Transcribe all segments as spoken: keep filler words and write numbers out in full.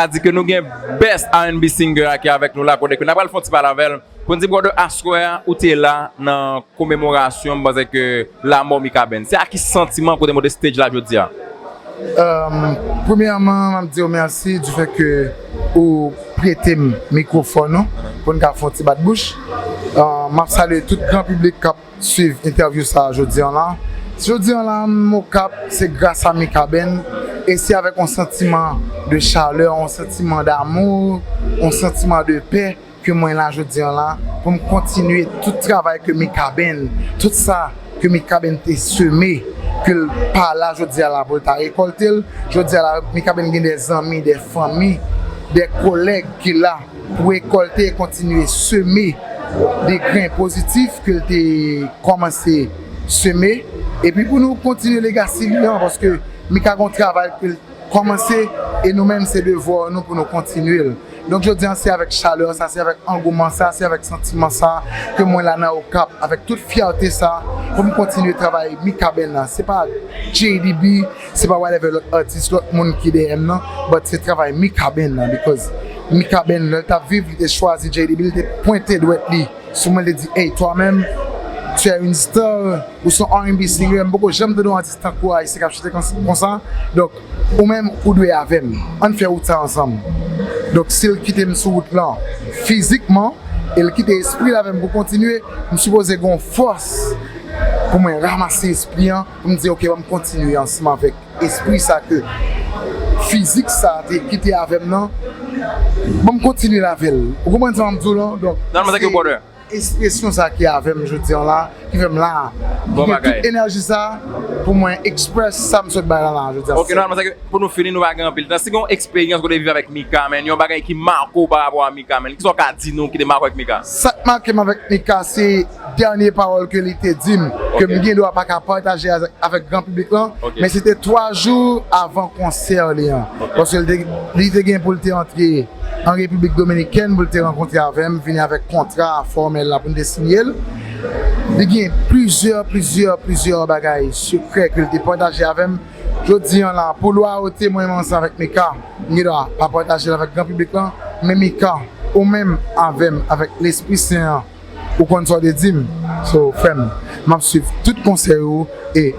a di ke nou gen best R and B singer a ki avèk nou la, kote ke n a pral fè yon ti pale avè l. Pou n di, brother, aswè a, ou te la nan komemorasyon, m panse ke lanmò Mikaben. Se a ki santiman kote w te monte stage la jodi a? Premyèman, m ap di w mèsi du fait ke ou prete m mikwofòn ou pou n ka fè yon ti bat bouch. M ap salye tout gran piblik k ap swiv entèvyou sa a jodi an la. Jodi an la, m Okap, se gras a Mikaben, e se avèk yon santiman de chalè, yon santiman damou, yon santiman de pè ke mwen la jodi an la, pou m kontinye tout travay ke Mikaben, tout sa ke Mikaben te seme, ke l pa la jodi a la pou l ta rekòlte l. Jodi a la, Mikaben gen de zanmi, de fanmi, de kolèg ki la pou rekòlte e kontinye seme de grenn pozitif ke l te kòmanse seme. Epi pou nou kontinye legasi li an, paske Mika gen yon travay ke l kòmanse, e nou menm se devwa nou pou nou kontinye l. Donk jodi an se avèk chalè sa, se avèk angouman sa, se avèk santiman sa ke mwen la nan Okap, avèk tout fyète sa, pou m kontinye travay Mikaben nan. Se pa J D B, se pa whatever lòt atis, lòt moun ki dèyè m nan, but se travay Mikaben nan, because Mikaben, lè l t ap viv, li te chwazi J D B, li te pwente dwèt li sou mwen, li te di, hey, toi menm, tu es une star, ou se yon R and B singer, m poko janm tande yon atis tankou w ayisyen k ap chante konsa. Donk, ou menm, ou dwe avè m. Ann fè wout sa ansanm. Donk, si l kite m sou wout lan fizikman, e l kite espri l avè m pou kontinye, m sipoze gen yon fòs pou mwen ranmase espri an, pou m di, ok, ban m kontinye ansanm avèk espri sa ke fizik sa te kite avè m nan, ban m kontinye l avè l. Ou konprann sa m ap di w lan? Donk, Nan, mwen, sa ke brother. Ekspresyon sa ki avè m jodi an la, ki fè m la. Ki Bon gen bagay. Tout enèji sa pou mwen eksprès sa m sot bay la la jodi an. Ok, nòmalman, sa ke pou nou fini, nou pa gen anpil tan. Si gen yon eksperyans ou te viv avèk Mika, men yon bagay ki make w pa rapò a Mika, men kisa w ka di nou ki te make w avèk Mika? Sa k make m avèk Mika, se dènye pawòl ke li te di m, ke m gen dwa pa ka pataje avèk, avèk gran piblik lan, Ok. Men se te twa jou avan konsè li an. Paske li te, li te gen pou l te antre an Repiblik Dominikèn pou l te rankontre avè m, vini avèk kontra fòmèl la pou n te siyen l. Li gen plizyè, plizyè, plizyè bagay sekrè ke l te pataje avè m. Jodi an la, pou lwayote mwen menm ansanm avèk Mika, m gen dwa pa pataje l avèk gran piblik lan, men Mika, ou menm avè m, avèk Lespri Sen an, ou konn sa w te di m. So, frè m, m ap swiv tout konsèy ou e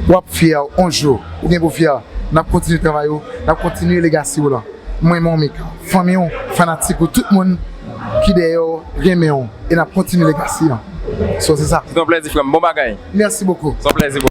w ap fyè yon jou. Ou gen pou fyè. N ap kontinye travay ou, n ap kontinye legasi ou lan. Mwen, men w Mika, fanmi w, fanatik ou, tout moun ki dèyè w, renmen w. E n ap kontinye legasi an. So, se sa. Se yon plèzi, frè m. Bon bagay. Merci beaucoup. Se yon plèzi,